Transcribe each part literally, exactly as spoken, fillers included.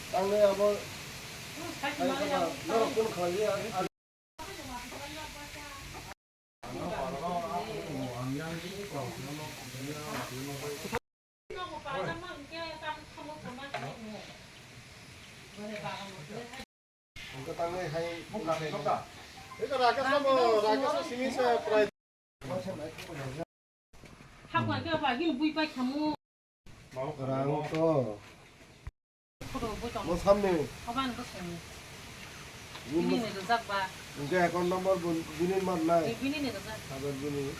Ang le abo, ang kha, norok kun khalai ya. Ang kha tangnai hai. Ito Rakesh mo, Rakesh simi sa prize. Hakwa ke ba gin bui pai khamu. Rang to. Khodo bui tong. Mo samni. Hoban bwswng. Bini ni rijak ba. Hingke account number bun-, bini man nai. Bini ni rijak. Habar bini.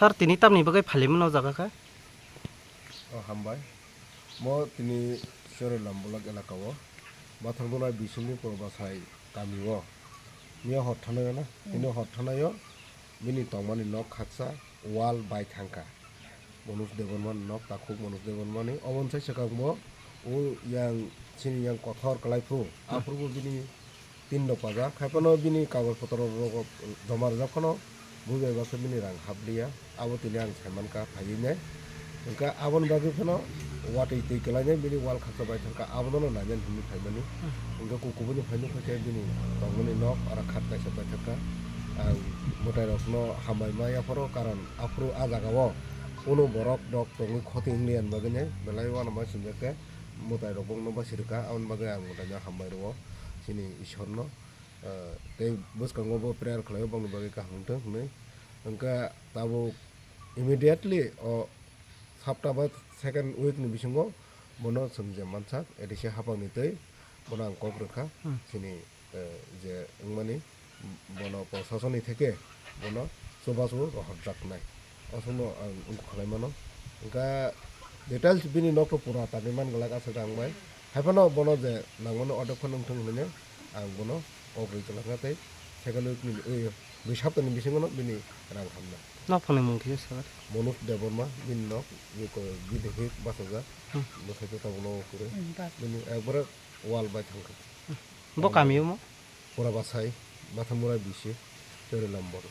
Sir, tini tamni bagwi phailima no jaga kha? O, hambai. Mo tini Choroilam block elaka o Bathang Dona bisingni Purba Sai kami o. Miya hor thanai o na, tini hor thanai o bini tongmani nok khaksa wall bai thangkha. Manoj Debbarma ni nok, takhuk Manoj Debbarma ni. Oboni sai swkang bo o yang chini yang kothor kwlai phuru. Aphuru bo bini tin rok pajak, hai phano bini kagoj potro rok joma rijak phano bui bai bakhe bini rang habliya, abo tini ang sai mankha phaiwi nai. Hwnkhe aboni bagwi phano watwi twi kwlainai bini wall khaksa bai thangkha, abono nainani hinwi phaimani. Hwnkhe ku-, kubuni phai nukha khe bini tongmani nok aro khat kaisa bai thangkha. Ang mwtai rokno hambai ma yapharo, karon aphuru ah jaga o kunu borok rok tongwi khoti wngya bagwi nai belai uanama sinjakhe. Mwtai rok bokno basi rwkha, aboni bagwi ang mwtaino hambai rwo chini Ishorno, ah, tei bwskango bo prayer khlaio bokni bagwi kaham wngthung hinwi. Hwnkhe tabuk immediately o sapta ba second week ni bisingo bono chwng je mansak A D C haphangni twi bono ang kok rwkha chini eh, je wngmani bono proshasoni theke bono chubachu rohorjaknai. Aswkno ang wngkha khlai mano. Hwnkha details bini nokno pura tangwi man glak aswk ang bai. Hai phano bono je nangmano ordek phano wngthung hinwi ang bono kok rwi kwlakha tei second week ni, eh, dui saptani bisingono bini rang hamna. Nok phano mung khe sir? Manoj Debbarma bini nok, bini hik bachajak. Hmm. Bwsai khe tabuk nogo kwrwi. Hmm, bas. Bini ekbare wall bai thangkha. Bo kami omo? Pura Basai, Bathamura bisi, Choroilam borok.